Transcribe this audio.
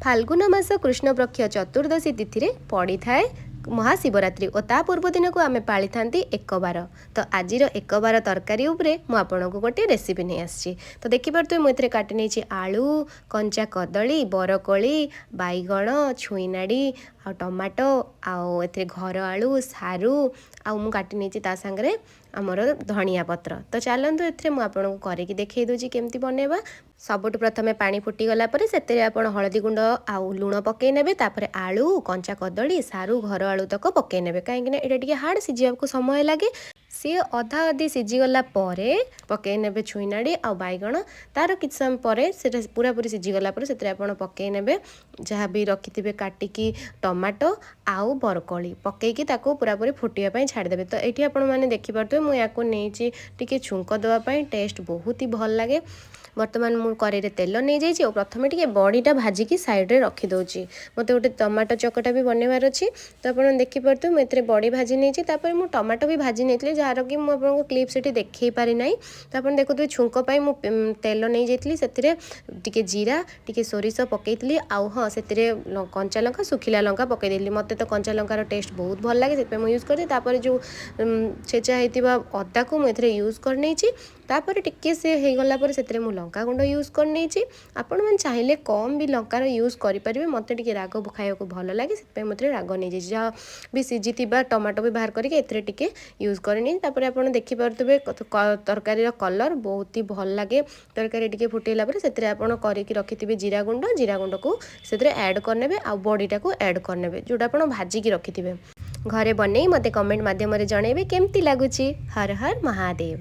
ଫାଲ୍ଗୁନ ମାସ କୃଷ୍ଣପକ୍ଷ ଚତୁର୍ଦ୍ଦଶୀ ତିଥିରେ ପଡ଼ିଥାଏ ମହାଶିବରାତ୍ରି ଓ ତା ପୂର୍ବ ଦିନକୁ ଆମେ ପାଳିଥାନ୍ତି ଏକବାର। ତ ଆଜିର ଏକବାର ତରକାରୀ ଉପରେ ମୁଁ ଆପଣଙ୍କୁ ଗୋଟିଏ ରେସିପି ନେଇ ଆସିଛି। ତ ଦେଖିପାରୁଥିବେ, ମୁଁ ଏଥିରେ କାଟି ନେଇଛି ଆଳୁ, କଞ୍ଚା କଦଳୀ, ବରକୋଳି, ବାଇଗଣ, ଛୁଇଁନାଡ଼ି ଆଉ ଟମାଟୋ, ଆଉ ଏଥିରେ ଘର ଆଳୁ, ସାରୁ, ଆଉ ମୁଁ କାଟି ନେଇଛି ତା ସାଙ୍ଗରେ ଆମର ଧନିଆ ପତ୍ର। ତ ଚାଲନ୍ତୁ, ଏଥିରେ ମୁଁ ଆପଣଙ୍କୁ କରିକି ଦେଖେଇ ଦେଉଛି କେମିତି ବନେଇବା। ସବୁଠୁ ପ୍ରଥମେ ପାଣି ଫୁଟିଗଲା ପରେ ସେଥିରେ ଆପଣ ହଳଦୀ ଗୁଣ୍ଡ ଆଉ ଲୁଣ ପକାଇ ନେବେ। ତାପରେ ଆଳୁ, କଞ୍ଚା କଦଳୀ, ସାରୁ, ଘର ଆଳୁ ତକ ପକାଇ ନେବେ, କାହିଁକିନା ଏଇଟା ଟିକେ ହାର୍ଡ଼, ସିଝିବାକୁ ସମୟ ଲାଗେ। ସିଏ ଅଧା ଅଧି ସିଝିଗଲା ପରେ ପକାଇ ନେବେ ଛୁଇଁନାଡ଼ି ଆଉ ବାଇଗଣ। ତାର କିଛି ସମୟ ପରେ, ସେଇଟା ପୁରାପୁରି ସିଝିଗଲା ପରେ, ସେଥିରେ ଆପଣ ପକାଇ ନେବେ ଯାହା ବି ରଖିଥିବେ କାଟିକି, ଟମାଟୋ ଆଉ ବରକୋଳି। ପକାଇକି ତାକୁ ପୁରାପୁରି ଫୁଟିବା ପାଇଁ ଛାଡ଼ିଦେବେ। ତ ଏଇଠି ଆପଣମାନେ ଦେଖିପାରୁଥିବେ, ମୁଁ ୟାକୁ ନେଇଛି ଟିକେ ଛୁଙ୍କ ଦେବା ପାଇଁ। ଟେଷ୍ଟ ବହୁତ ହି ଭଲ ଲାଗେ। ବର୍ତ୍ତମାନ ମୁଁ କରେଇରେ ତେଲ ନେଇଯାଇଛି ଆଉ ପ୍ରଥମେ ଟିକେ ବଡ଼ିଟା ଭାଜିକି ସାଇଡ଼୍ରେ ରଖିଦେଉଛି। ମୋତେ ଗୋଟେ ଟମାଟୋ ଚକଟା ବି ବନେଇବାର ଅଛି। ତ ଆପଣ ଦେଖିପାରୁଥିବେ, ମୁଁ ଏଥିରେ ବଡ଼ି ଭାଜି ନେଇଛି। ତାପରେ ମୁଁ ଟମାଟୋ ବି ଭାଜି ନେଇଥିଲି, ଯାହାର କି ମୁଁ ଆପଣଙ୍କୁ କ୍ଲିପ୍ ସେଠି ଦେଖେଇ ପାରିନାହିଁ। ତ ଆପଣ ଦେଖୁଥିବେ, ଛୁଙ୍କ ପାଇଁ ମୁଁ ତେଲ ନେଇଯାଇଥିଲି। ସେଥିରେ ଟିକେ ଜିରା, ଟିକେ ସୋରିଷ ପକାଇଥିଲି ଆଉ ହଁ, ସେଥିରେ କଞ୍ଚା ଲଙ୍କା, ଶୁଖିଲା ଲଙ୍କା ପକାଇ ଦେଇଥିଲି। ମୋତେ ତ କଞ୍ଚା ଲଙ୍କାର ଟେଷ୍ଟ ବହୁତ ଭଲ ଲାଗେ, ସେଥିପାଇଁ ମୁଁ ୟୁଜ୍ କରିଥିଲି। ତାପରେ ଯେଉଁ ଛେଚା ହେଇଥିବା ଅଦାକୁ ମୁଁ ଏଥିରେ ୟୁଜ୍ କରିନେଇଛି। ତାପରେ ଟିକେ ସେ ହେଇଗଲା ପରେ ସେଥିରେ ମୁଁ ଲଙ୍କା ଗୁଣ୍ଡ ୟୁଜ୍ କରିନେଇଛି। ଆପଣମାନେ ଚାହିଁଲେ କମ୍ ବି ଲଙ୍କାର ୟୁଜ୍ କରିପାରିବେ। ମୋତେ ଟିକେ ରାଗ ଖାଇବାକୁ ଭଲ ଲାଗେ, ସେଥିପାଇଁ ମୁଁ ଏଥିରେ ରାଗ ନେଇଯାଇଛି। ଯାହା ବି ସିଝିଥିବା ଟମାଟୋ ବି ବାହାର କରିକି ଏଥିରେ ଟିକେ ୟୁଜ୍ କରିନେଇଛି। ତାପରେ ଆପଣ ଦେଖିପାରୁଥିବେ, ତରକାରୀର କଲର୍ ବହୁତ ହି ଭଲ ଲାଗେ। ତରକାରୀ ଟିକେ ଫୁଟିଲା ପରେ ସେଥିରେ ଆପଣ କରିକି ରଖିଥିବେ ଜିରା ଗୁଣ୍ଡ, ଜିରା ଗୁଣ୍ଡକୁ ସେଥିରେ ଆଡ଼୍ କରିନେବେ ଆଉ ବଡ଼ିଟାକୁ ଆଡ଼୍ କରିନେବେ, ଯେଉଁଟା ଆପଣ ଭାଜିକି ରଖିଥିବେ। ଘରେ ବନେଇ ମୋତେ କମେଣ୍ଟ ମାଧ୍ୟମରେ ଜଣାଇବେ କେମିତି ଲାଗୁଛି। ହର ହର ମହାଦେବ।